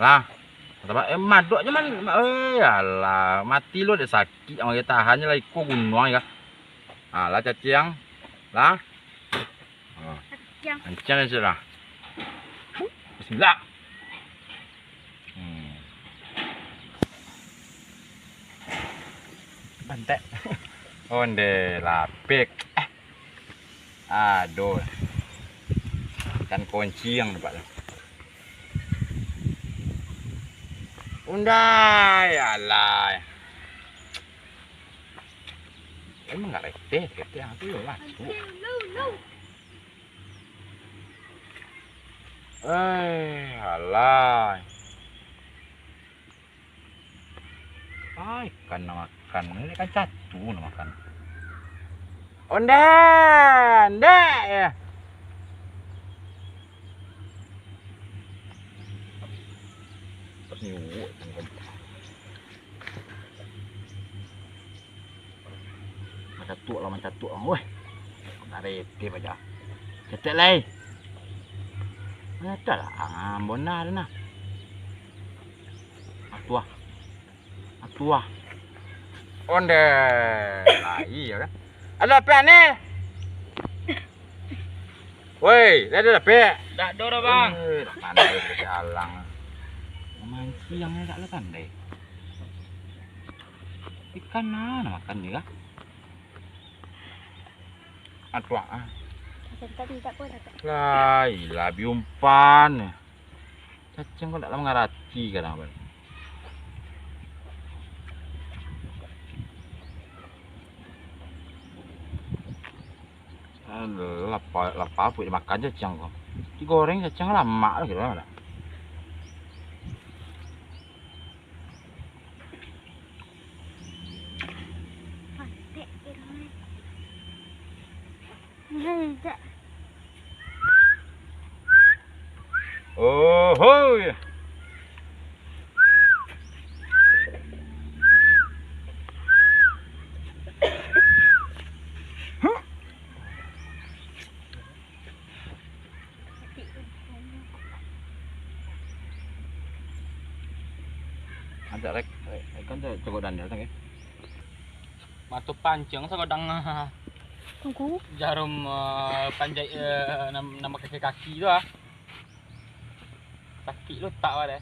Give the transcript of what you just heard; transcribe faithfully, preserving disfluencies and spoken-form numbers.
Ah, eh, madok je man. Eh, alah, mati lo dek sakik, ang tahan je lah iko gunuang ka. Ah, lah caciang. Lah. Ah. Ancang je lah. Bismillah. Hmm. Bantek. Onde lapek. Eh. Aduh. Ikan konciang nampak tu. Undai, alai. Emang nggak reteh, reteh aku yo masuk. Eh, alai. Ah, ikan nak makan. Ini kan catu nak makan. Onde, ndek ya. Nyuwuk kan. Mancatuak lah, mancatuak lah. Weh. Nak reteh baja. Cetek lai. Ada lah, ah, bona tu nah. Atuah. Atuah. Onde. Lai ya kan. Ada apa ni? Woi, dah ada dapek? Dak ado doh, Bang. Eh, dah pandai kerja alang. Mancing yang dak lah pandai. Ikan mana makan ni kah? Atuah ah. Macam tadi tak apa dah, Kak. Lah, ilah biumpan. Cacing kau dak lah mangarati kadang apa. Alah, lapa, lapa apuik dimakan cacing ko. Digoreng cacing lamak lah kiro lah. Patek kiro. Nah, tak. Oho, ya. Ajak rek, rek, rek, kan cogok Daniel tang, ya. Mato pancing sagadang. Tunggu. Jarum, eh, panjai, eh, nam-, nama kaki-kaki tu ah. Sakik lo tak ada.